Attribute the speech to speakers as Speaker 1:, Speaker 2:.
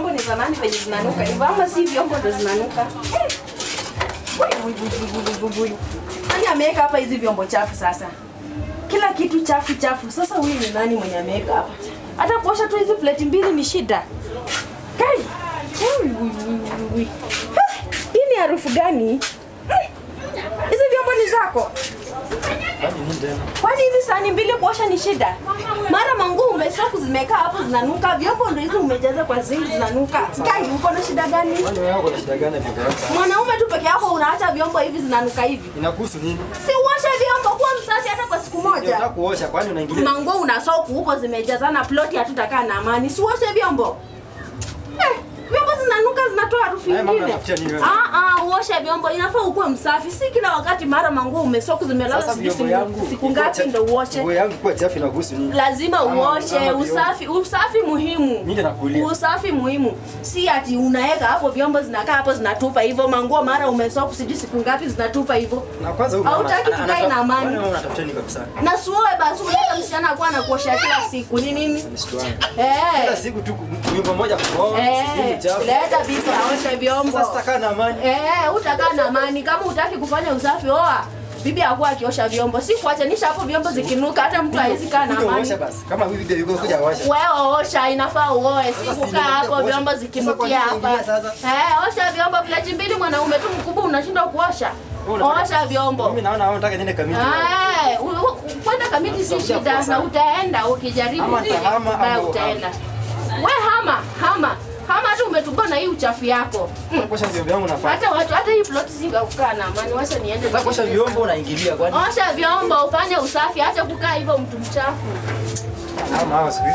Speaker 1: vyombo ni zamani venye zinanuka hivyo ama si vyombo ndo zinanuka? Nani ameweka hapa hizi vyombo chafu sasa? Kila kitu chafu chafu. Sasa huyu ni nani mwenye ameweka hapa? Hata kuosha tu hizi plate mbili ni shida. Kai. Hii ni harufu gani? Hizi vyombo ni zako? Kwani hizi sahani mbili kuosha ni shida? Mara manguo umesoku zimekaa hapo zinanuka, vyombo ndio hizi umejaza kwa zingi zinanuka. Kai, uko na shida gani?
Speaker 2: Kwani wewe uko na shida gani vyombo yako?
Speaker 1: Mwanaume tu peke yako unaacha vyombo hivi zinanuka hivi.
Speaker 2: Inakuhusu nini?
Speaker 1: Si uoshe vyombo, kuwa msafi hata kwa siku moja.
Speaker 2: Nataka kuosha, kwani unaingilia?
Speaker 1: Manguo unasoku huko zimejazana ploti hatutakaa na amani. Si uoshe vyombo. Vyombo zinanuka zinatoa harufu nyingine. Uoshe vyombo, inafaa ukuwe msafi. Si kila wakati mara manguo umesoku zimelala siku ngapi ndio uoshe.
Speaker 2: Nguo yangu kwa chafu inagusu nini?
Speaker 1: Lazima uoshe, usafi, usafi muhimu.
Speaker 2: Mimi nakuuliza.
Speaker 1: Usafi muhimu. Si ati unaweka hapo vyombo zinakaa hapo zinatupa hivyo manguo mara umesoku sijui siku ngapi zinatupa hivyo.
Speaker 2: Na kwanza huyu
Speaker 1: hautaki tukae na amani.
Speaker 2: Wewe unatafuta nini kabisa?
Speaker 1: Na suoe basi uleta msichana kwa anakuosha kila siku. Ni nini?
Speaker 2: Kila siku tu nyumba moja kwa.
Speaker 1: Leta bibi aoshe vyombo.
Speaker 2: Sasa sitakaa na amani.
Speaker 1: Utakaa na amani kama hutaki kufanya usafi oa. Bibi akuwa akiosha vyombo. Si kuachanisha hapo vyombo zikinuka hata mtu hawezi kaa na amani.
Speaker 2: Osha basi. Kama hivi bibi yuko kuja osha.
Speaker 1: Wewe osha inafaa uoe, si kukaa hapo vyombo zikinukia hapa. Osha vyombo plate mbili mwanaume tu mkubwa unashindwa kuosha. Osha vyombo.
Speaker 2: Mimi naona wewe unataka niende kamiti.
Speaker 1: Kwenda kamiti si shida na utaenda ukijaribu. Ama utaenda. We hama, hama. Hama tu umetubona hii uchafu yako.
Speaker 2: Osha vyombo yangu nafanya.
Speaker 1: Hata watu hata hii plot singa kukaa na amani. Wacha niende.
Speaker 2: Osha vyombo unaingilia kwani?
Speaker 1: Osha vyombo ufanye usafi, acha kukaa hivyo mtu mchafu.
Speaker 2: Hama hawa siku.